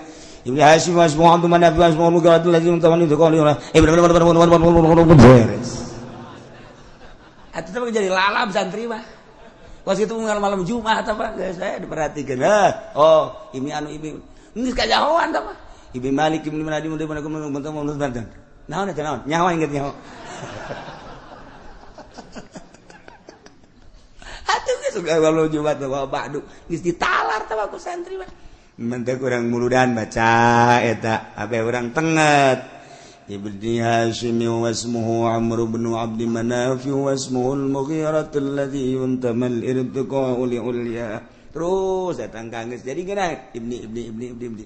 Ibnu Hashim wa ismu Abdul Manaf wa ismu Mughirah lazim tamani qali beres. Atuh teh jadi lalap santri mah. Pas itu malam Jumat apa geus saya diperhatikan. Ah, oh, ini anu ibi geus kajahoan tah mah. Ibnu Malik ibnu Manadi mun mun. Naon eta naon? Nyawa inget nyawa. Atuh geus malam Jumat wa ba'du geus ditalar tah ku santri mah. Mentek urang muludan baca eta abe urang tenget. Ibni Hashim wa ismuhu Amr bin Abd Manaf wa ismuhu al-Mughirah alladhi yuntama al-irtiqa'u li ulya. Terus datang kangges jadi geuna ibni ibni ibni ibni ibni.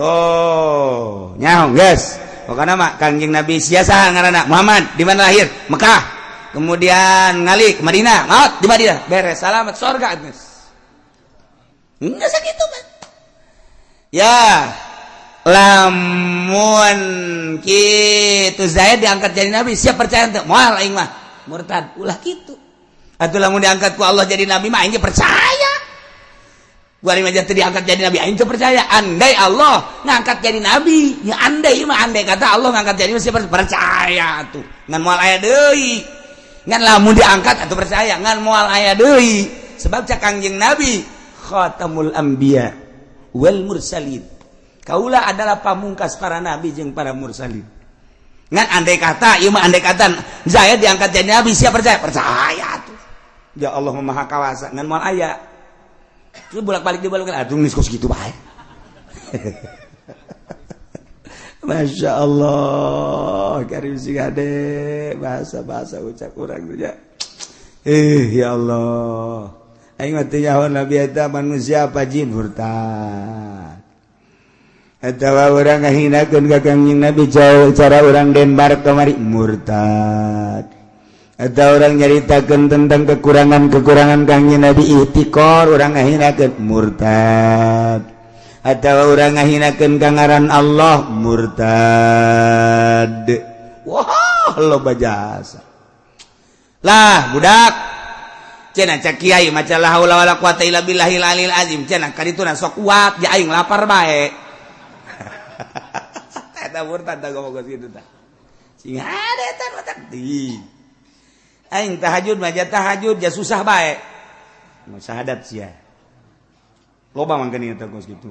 Oh, nyaho geus. Pokona mah Kangjeng Nabi sia saha ngaranna? Muhammad. Di mana lahir? Mekah. Kemudian ngalik Madinah, maut di Madinah. Beres, salamat sorga geus. Enggak sakitu mah. Ya, lamun kitu Zaid diangkat jadi nabi, siap percaya teu? Moal aing mah. Murtad ulah kitu. Atuh lamun diangkat ku Allah jadi nabi mah aing ge percaya. Gua aja teu diangkat jadi nabi aing teu percaya. Andai Allah ngangkat jadi nabi, ya andai mah andai kata Allah ngangkat jadi nabi siap percaya atuh. Ngan moal aya deui. Ngan lamun diangkat atuh percaya, ngan moal aya deui. Sebab cak Kangjeng Nabi khatamul anbiya wal mursalin. Kaula adalah pamungkas para nabi jeung para mursalin. Ngan andai kata, ieu mah andai kata Zaid diangkat jadi nabi siap percaya? Percaya atuh. Ya Allah Maha Kawasa ngan moal aya. Itu bolak-balik dibalikan aduh geus kos kitu bae. Masya Allah, karim sing ade bahasa-bahasa ucap urang teh ya. Ya Allah. Aing mah teu nyaho nabi eta manusia apa jin murtad. Atawa urang ngahinakeun ka Kangjeng Nabi jauh cara urang Denmark kamari murtad. Atau orang nyaritakeun tentang kekurangan-kekurangan Kangjeng Nabi ihtikor urang ngahinakeun murtad. Atau urang ngahinakeun ka ngaran Allah murtad. Wah, loba jasa. Lah, budak. Cenah cak kiai maca la haula wala quwata illa billahil alil azim. Cenah kadituna sok kuat ja aing lapar bae. Eta murtad tah ngomong kitu tah. Sing ada eta murtad. Aing tahajud mah tahajud ja susah bae. Mau syahadat sia. Loba mangkeun eta kos kitu.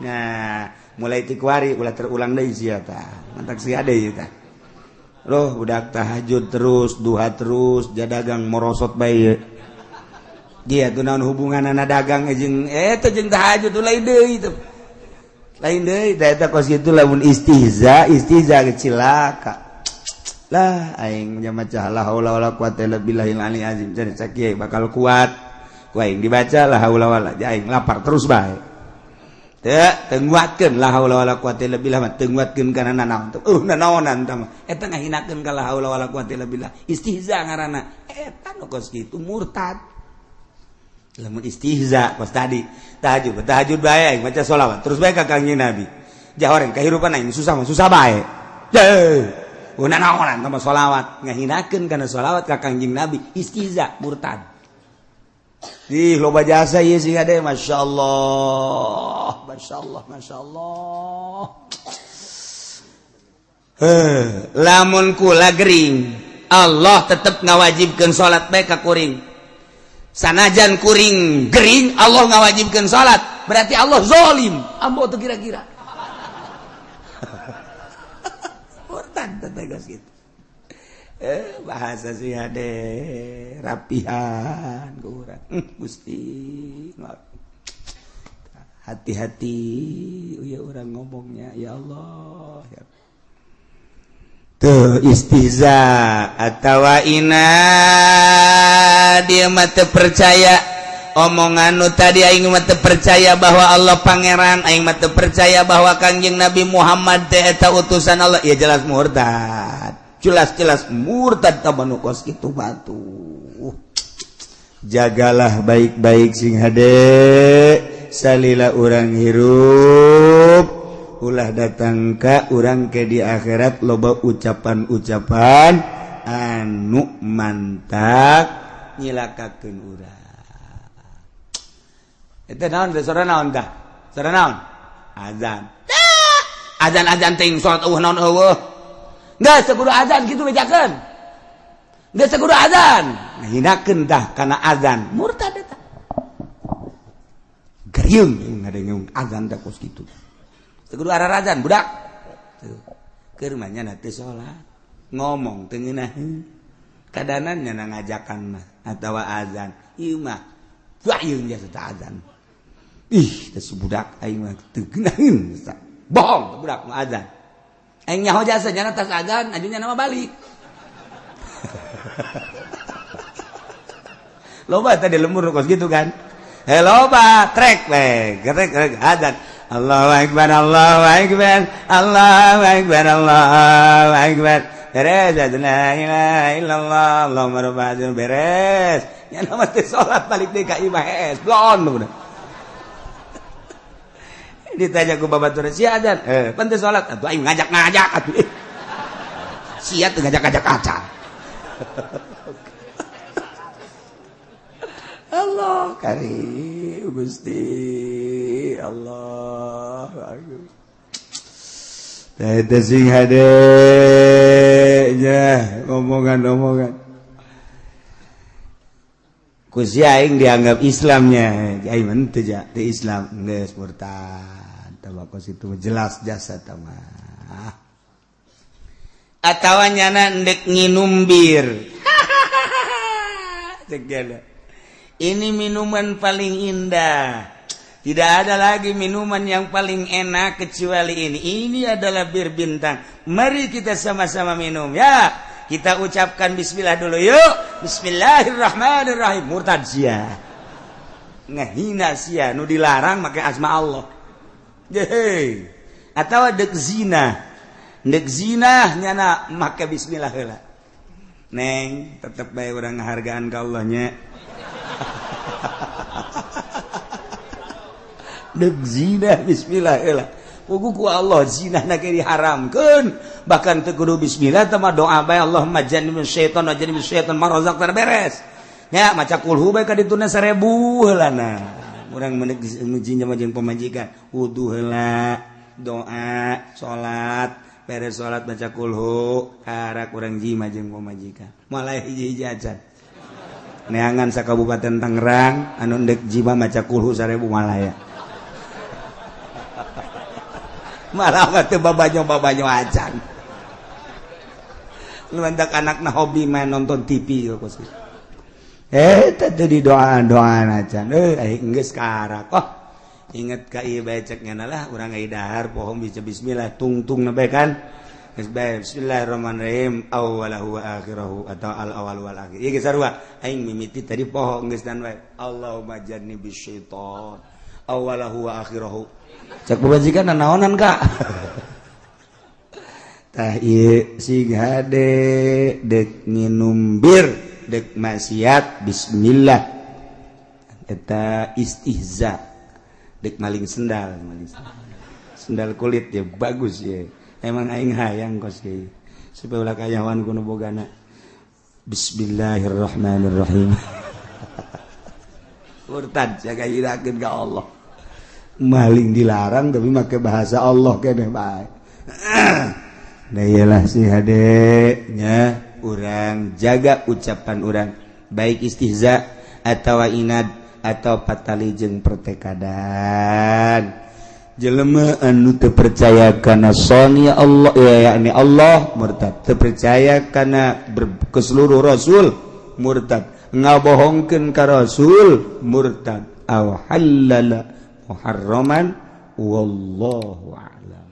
Nah, mulai ti kuari ulah terulang deui sia tah. Mantak sia deui tah. Loh, budak tahajud terus, duha terus, ja dagang morosot bae. Dia tuh naon hubunganana dagang jeung eta jeung tahajud lain deui teh. Lain deui tah eta kos kitu lamun istihza, istihza cilaka. Lah aing maca la haula wala quwata illa billahil aliyil azim cenah cak kiai bakal kuat. Ku aing dibaca la haula wala ja aing lapar terus bae. Teu teu nguatkeun la haula wala quwata illa billah mah teu nguatkeun kana nanaon teh. Nanaonan tah mah. Eta ngahinakeun ka la haula wala quwata illa billah. Istihza ngaranna. Eta nu kos kitu murtad. Lamun istihza kos tadi tahajud tahajud bae aing maca sholawat terus bae ka Kangjeng Nabi. Ja horeng kahirupan aing susah mah susah bae. Deuh. Nanaonan tah mah sholawat ngahinakeun kana sholawat ka Kangjeng Nabi istihza murtad. Ih loba jasa ieu sih ade masyaallah masyaallah masyaallah. Heh, lamun kula gering Allah tetep ngawajibkeun salat bae ka kuring. Sanajan kuring gering Allah ngawajibkeun salat berarti Allah zalim. Ambo tuh kira-kira. Murtad teh geus kitu. Bahasa sih ade rapihan kurang Gusti hati-hati ya orang ngomongnya ya Allah ya. Tuh istihza atawa ina dia mah teu percaya omongan nu tadi aing mah teu percaya bahwa Allah pangeran aing mah teu percaya bahwa Kangjeng Nabi Muhammad teh eta utusan Allah ya jelas murtad jelas-jelas murtad tabanu kos itu batu. Jagalah baik-baik sing hade salila urang hirup ulah datang ka urang ke di akhirat loba ucapan-ucapan anu mantak Nyilakakeun urang. Eta naon teh? Sora naon tah? Sora naon? Azan. Azan-azan ting salat eueuh naon eueuh. Geus teu kudu azan kitu bejakeun. Geus teu kudu azan. Ngahinakeun tah kana azan. Murtad eta. Gariung ngadenge azan teh kos kitu. Teu kudu ararajan budak. Tuh. Keur mah nya teu salat. Ngomong teu ngeunaheun. Kadanan nya ngajakan mah atawa azan. Ieu mah bayung jasa teh azan. Ih, teh budak aing mah teu geunaheun. Bohong budak mah azan. Aing nyaho jasa nya tas azan, ajunya nama balik. Loba tadi lembur kos gitu kan. Hei loba trek we, trek trek azan. Allahu akbar, Allahu akbar, Allahu akbar, Allahu akbar. Beres, la ilaha illallah, Allahumma rabbana beres. Nya nama teh salat balik deui ka imah hees, blon udah. Ditanya ku babatur sia azan, pan teu salat, atuh aing ngajak-ngajak atuh. Sia teu ngajak-ngajak acan. Allah karim Gusti Allah. Teh sing hade nya omongan-omongan. Ku si aing dianggap Islamnya, aing mah teu ja teu Islam geus murtad. Tah kos itu jelas jasa tah mah. Atawa nyana endek nginum bir. Cek dia. Ini minuman paling indah. Tidak ada lagi minuman yang paling enak kecuali ini. Ini adalah bir bintang. Mari kita sama-sama minum ya. Kita ucapkan bismillah dulu yuk. Bismillahirrahmanirrahim. Murtad sia. Ngehina sia nu dilarang make asma Allah. Hei. Atau dek zina. Dek zina nyana make bismillah heula. Neng, tetep bae urang ngahargaan ka Allah nya. Dek zina bismillah heula. Pugu ku Allah zina na ge diharamkeun. Bahkan teu kudu bismillah teh mah doa bae Allahumma jannibna syaitan wa jannibna syaitan ma razaqtana beres. Ya maca kulhu bae ka dituna 1000 heulana. Urang menek jinjam jeung pamajikan, wudu heula, doa, salat, beres salat baca kulhu, karak urang jima jeung pamajikan. Mulai hiji-hiji acan. Neangan sa Kabupaten Tangerang anu ndek jima maca kulhu 1000 malaya. Malah mah teu babanyo-babanyo acan. Lu hendak anakna hobi main nonton TV kos. Teh di doa-doaan acan. Aing geus karak. Oh, inget ka ieu bae cek nya lah urang ai dahar pohon bisa bismillah tungtung na bae kan. Geus bae bismillahirrahmanirrahim awwalahu wa akhirahu atau al awal wal akhir. Ieu geus sarua. Aing mimiti tadi poho geus dan bae. Allahumma jannibis syaitan awwalahu wa akhirahu. Cek pamajikan naonan kak. Tah ieu sing hade dek nginum bir dek maksiat bismillah eta istihza dek maling sendal, maling sendal, sendal kulit ya bagus ya. Emang aing hayang kos kieu supaya ulah kayawan kuno bogana. Bismillahirrahmanirrahim. Murtad jaga irakeun ka Allah. Maling dilarang tapi make bahasa Allah keneh bae. Nah iyalah si hade nya urang jaga ucapan urang baik istihza atau inad atau patali jeung pertekadan. Jelema anu teu percaya kana soni Allah ya yakni Allah murtad, teu percaya kana ke seluruh rasul murtad, ngabohongkeun ka rasul murtad, aw halala muharraman wallahu a'lam.